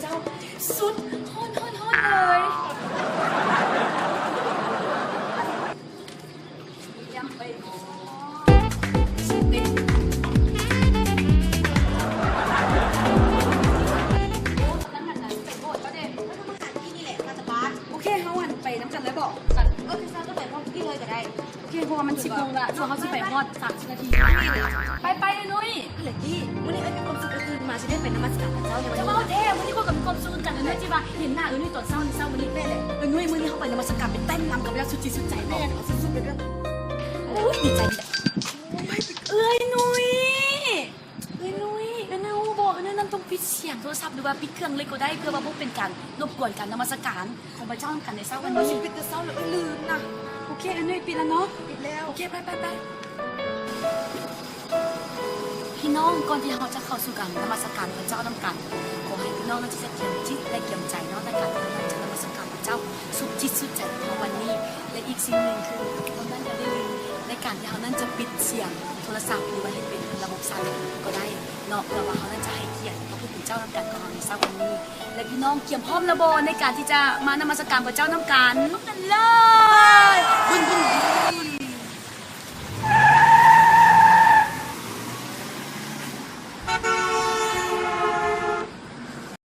ເຈົ້າ ສຸດຮ້ອນໆໆເລີຍ. ໂອເຄ ເຮົາ ອັນ ໄປນຳກັນເລີຍບໍ? ເອີ ຄືເຈົ້າກໍໄປພ້ອມພີ່ເລີຍກໍໄດ້. ໂອເຄ ເພາະວ່າມັນສິບໂມງລະ ສ່ວນເຮົາຊິໄປຮອດສາມສິບນາທີ. ໄປໆ ເອື້ອຍນຸ້ຍ. ອາເລັກກີ້ ມື້ນີ້ເອື້ອຍມີຄວາມສຸກເອື້ອຍຕື່ນມາຊິໄດ້ໄປນະມັດສະການພະເຈົ້າໃນວັນນີ້. ເຈົ້າເວົ້າແທ້ ມື້ນີ້ຂ້ອຍກໍມີຄວາມສຸກຄືກັນ ເອື້ອຍນຸ້ຍ ທີ່ວ່າເຫັນໜ້າເອື້ອຍນຸ້ຍຕອນເຊົ້ານີ້. ເຊົ້າມື້ນີ້ແມ່ນແຫຼະ ເອື້ອຍນຸ້ຍ ມື້ນີ້ເຮົາໄປນະມັດສະການ ໄປເຕັ້ນລຳກັບພະເຈົ້າສຸດຈິດສຸດໃຈ. ແມ່ນ ເອົາສຸດໆໄປເດີ້. ໂອ້ຍ ດີໃຈ ໂອ້ຍ ເອື້ອຍນຸ້ຍ. ເອື້ອຍນຸ້ຍ ເອື້ອຍນຸ້ຍຮູ້ບໍ່? ເອື້ອຍນຸ້ຍນັ້ນຕ້ອງປິດສຽງໂທລະສັບ ຫຼືວ່າປິດເຄື່ອງເລີຍກໍໄດ້ ເພື່ອວ່າບໍ່ເປັນການລົບກວນການນະມັດສະການຂອງພະເຈົ້ານຳກັນໃນເຊົ້າວັນນີ້. ເອີ ປິດແຕ່ເຊົ້າແລ້ວ ເອີ ລືມນະ. ໂອເຄ ເອື້ອຍນຸ້ຍປິດແລ້ວເນາະ? ປິດແລ້ວ. ໂອເຄ ໄປໆໆ. ພີ່ນ້ອງ ກ່ອນທີ່ເຮົາຈະເຂົ້າສູ່ການນະມັດສະການພະເຈົ້ານຳກັນ ຂໍໃຫ້ພີ່ນ້ອງນັ້ນຈະກຽມຈິດ ແລະ ກຽມໃຈເນາະ ໃນການທີ່ເຮົານັ້ນຈະນະມັດສະການພະເຈົ້າສຸດຈິດສຸດໃຈຂອງເຮົາວັນນີ້. ແລະ ອີກສິ່ງໜຶ່ງຄື ເຮົານັ້ນຢ່າໄດ້ລືມ ໃນການທີ່ເຮົານັ້ນຈະປິດສຽງໂທລະສັບ ຫຼືວ່າເຮັດເປັນລະບົບໄຊເລນກໍໄດ້ເນາະ ເພື່ອວ່າເຮົານັ້ນຈະໃຫ້ກຽດພະຜູ້ເປັນເຈົ້ານຳກັນຂອງເຮົາໃນເຊົ້າວັນນີ້. ແລະ ພີ່ນ້ອງກຽມພ້ອມແລ້ວບໍ່ ໃນການທີ່ຈະມານະມັດສະການພະເຈົ້ານຳກັນ? ພ້ອມກັນເລີຍ ບຸນໆ.